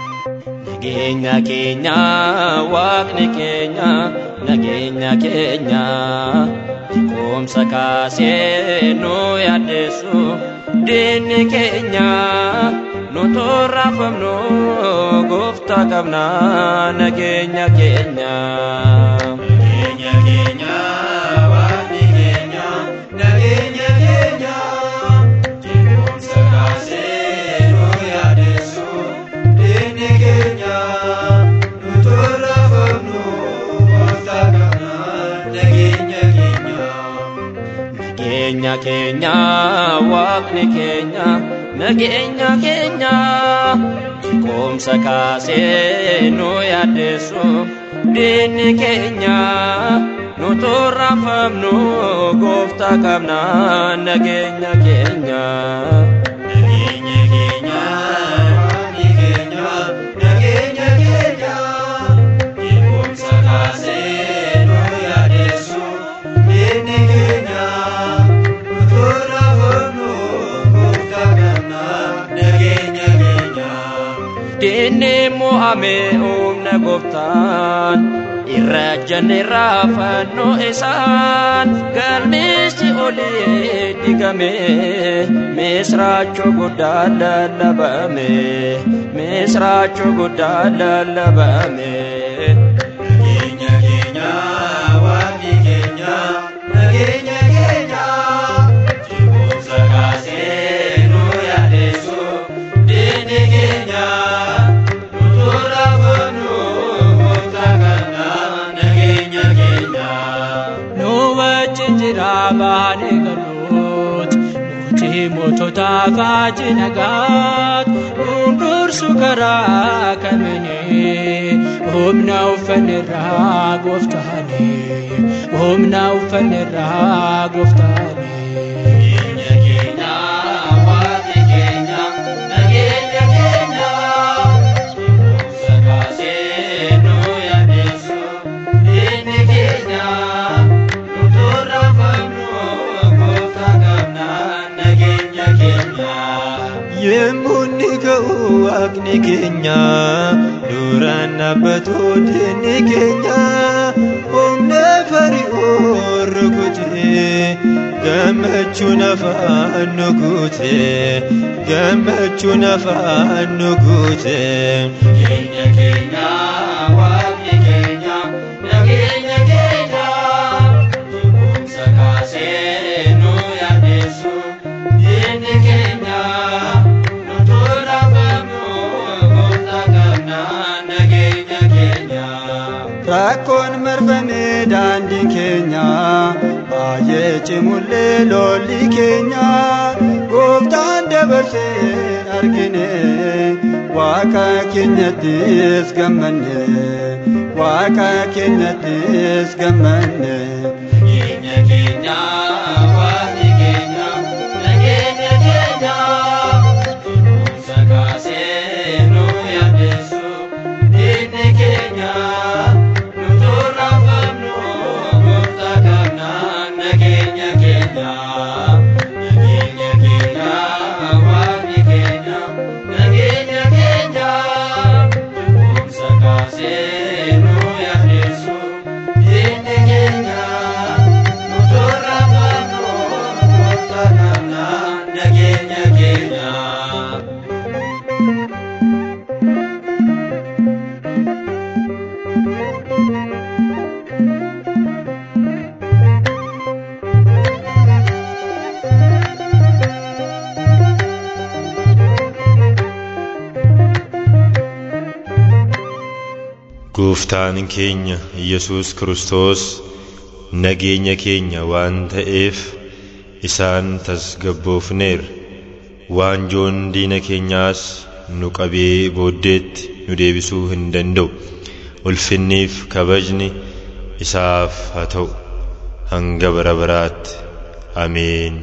Nageenya keenya waaqni keenya nageenya keenya jeequmsa kaasee nu yaaddeessu diinni keenya nu torraafamnu gooftaa qabna nageenya keenya. Nageenya keenya waaqni keenya nageenya keenya jeequmsa kaasee nu yaaddeessu diinni keenya nu torraafamnu gooftaa qabna nageenya keenya. Nageenya keenya waaqni keenya nageenya keenya jeequmsa kaasee nu yaaddeessu diinni keenya nu torraafamnu gooftaa qabna nageenya keenya. Nageenya keenya waaqni keenya nageenya keenya jeequmsa kaasee nu yaaddeessu diinni keenya nu torraafamnu gooftaa qabna nageenya keenya. Diinni mo'ame humna gooftaan irra jenne raafannoo isaan galmichi olii digame misraachoo guddaa lallabame misraachoo guddaa lallabame. Nageenya keenya waaqni keenya nageenya keenya jeequmsa kaasee nu yaaddeessu diinni keenya nu torraafamnu gooftaa qabna nageenya keenya. Nu wajjin jira baanee galuut mootii moototaa faaji nagaat nuun dursu karaa kamiini humna uffanirraa gooftaani humna uffanirraa gooftaani. Nageenya keenya waaqni keenya nageenya keenya jeequmsa kaasee nu yaaddeessu diinni keenya nu torraafamnu gooftaa qabna nageenya keenya. Yemmuu inni ka'u waaqni keenya duraan dhaabbatu diinni keenya humna fari'oo rukutee gammachuun afaan nu guutee gammachuun afaan nu guutee. Nageenya keenya waaqni keenya nageenya keenya jeequmsa kaasee nu yaaddeessu diinni keenya nu torraafamnu gooftaa qabna nageenya keenya. Rakkoon marfamee daandiin keenya baay'ee cimullee lolli keenya gooftaan dabarsee argine waaqa keenyattis gammanne waaqa keenyattis gammanne. Nageenya keenya waaqni keenya nageenya keenya jeequmsa kaasee nu yaaddeessu diinni keenya nu torraafamnu gooftaa qabna nageenya keenya. Nageenya keenya waaqni keenya nageenya keenya jeequmsa kaasee nu yaaddeessu diinni keenya nu torraafamnu gooftaa qabna nageenya keenya. Gooftaan keenya Yesuus Kiristoos nageenya keenya waan ta'eef isaan tasgabboofneerra. Waanjoon diina keenyaas nu qabee booddeetti nu deebisuu hin danda'u. Ulfinniif kabajni isaaf haa ta'u hanga bara baraatti. Ameen.